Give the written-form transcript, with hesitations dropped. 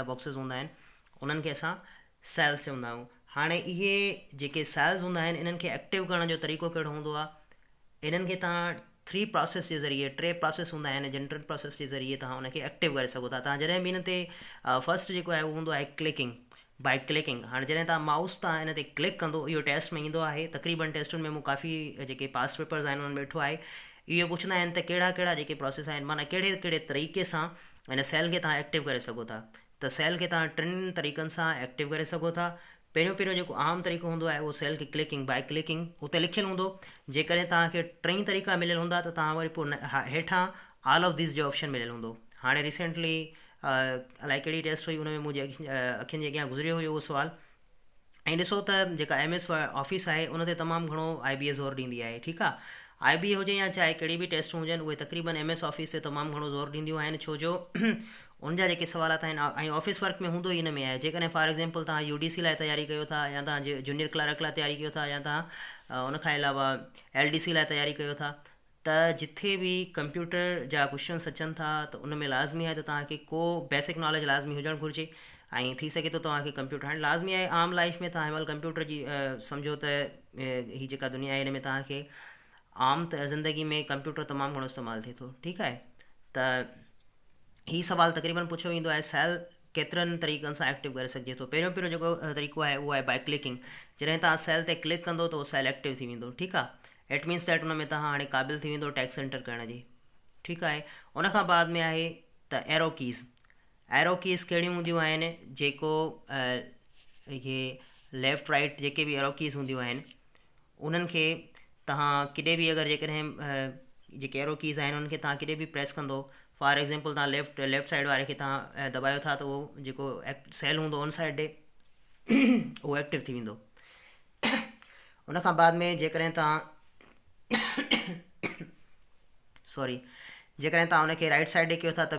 Boxes هوندا آهن انهن کي اسان سيلز چوندا آهيون. هاڻي اهي جيڪي سيلز هوندا آهن انهن کي ايڪٽو ڪرڻ جو طريقو ڪهڙو هوندو آهي؟ انهن کي توهان ٿري پراسيس جي ذريعي، ٽي پراسيس هوندا آهن جن ٽن پراسيس جي ذريعي توهان ان کي ايڪٽو ڪري سگهو ٿا. توهان جڏهن به ان تي فرسٽ جيڪو آهي اهو هوندو آهي ڪلڪنگ، باء ڪلڪنگ. هاڻي جڏهن توهان مائوس تان ان تي ڪلڪ ڪندو، اهو ٽيسٽ ۾ ايندو آهي، تقريبن ٽيسٽن ۾ مون ڪافي جيڪي پاس پيپرز آهن انهن ۾ ڏٺو آهي، اهو پڇندا آهن ته ڪهڙا ڪهڙا جيڪي پراسيس آهن معنيٰ ڪهڙي ڪهڙي طريقي سان ان سيل کي توهان ايڪٽو ڪري سگهو ٿا. ته سيل کي توهان ٽن طريقن سان ايڪٽو ڪري سگهو ٿا. پهريون پهريون جيڪو عام طريقو هوندو آهي اهو سيل کي ڪلڪنگ باء ڪلڪنگ اتي لکيل هوندو. جيڪڏهن توهان کي ٽئي طريقا مليل هوندا ته توهان وري پوء هيٺان آل آف these جو آپشن مليل هوندو. هاڻي ريسينٽلي الائي ڪهڙي ٽيسٽ هئي ان ۾ منهنجي اکين جي اڳيان گذريو هيو اهو سوال. ۽ ڏسو ته جيڪا ايم ايس آفيس آهي ان تي تمام گهڻو آء بي اي زور ڏيندي آهي ٺيڪ آ آء بي اي هجي يا چاهي ڪهڙي به ٽيسٽون هجن اهي تقريبن ايم ايس آفيس تي تمام گهڻو زور ڏينديون آهن ڇو جو ان جا جيڪي سوالات آهن ۽ آفيس ورڪ ۾ هوندو ئي ان ۾ آهي جيڪڏهن فار ايگزامپل توهان يو ڊي سي لاء تياري ڪيو ٿا يا توهان جونيئر ڪلارڪ لاء تياري ڪيو ٿا يا توهان ان کان علاوه ايل ڊي سي لاء تياري ڪيو ٿا ته جٿي به ڪمپيوٽر جا ڪوشچنس اچن ٿا ته ان ۾ لازمي آهي ته توهان کي ڪو بيسڪ ناليج لازمي هجڻ گهرجي ۽ ٿي سگهي ٿو توهان کي ڪمپيوٽر هاڻي لازمي آهي عام لائف ۾ توهان هن مهل ڪمپيوٽر جي سمجهو ته هي جيڪا دنيا آهي هن ۾ توهان کي عام زندگي ۾ ڪمپيوٽر تمام گهڻو استعمال ٿئي ٿو ٺيڪ آهي ته هي سوال تقريبن پڇيو ويندو آهي سيل ڪيترن طريقن سان ايڪٽو ڪري سگهجي ٿو پهريون پهريون جيڪو طريقو آهي اهو آهي باء ڪلڪنگ جڏهن توهان سيل تي ڪلڪ ڪندو ته اهو سيل ايڪٽو ٿي ويندو ٺيڪ آهي it means that ان ۾ توهان هاڻي قابل ٿي ويندو ٽيڪس انٽر ڪرڻ جي ٺيڪ آهي ان کان بعد ۾ آهي ته ايرو ڪيز ايرو ڪيز ڪهڙيون هونديون آهن جيڪو اهي ليفٽ رائٽ جيڪي به ايرو ڪيز هونديون آهن انهن کي توهان ڪڏي به اگر جيڪڏهن جيڪي ايرو ڪيز آهن انهن کي توهان ڪڏي به پريس ڪندو فار ايگزامپل توهان ليفٽ ليفٽ سائيڊ واري کي توهان دٻايو ٿا ته اهو جيڪو سيل هوندو ان سائيڊ ڏي اهو ايڪٽو ٿي ويندو ان کان بعد ۾ جيڪڏهن توهان سوري جيڪڏهن توهان ان کي رائٽ سائيڊ ڏي ڪيو ٿا ته.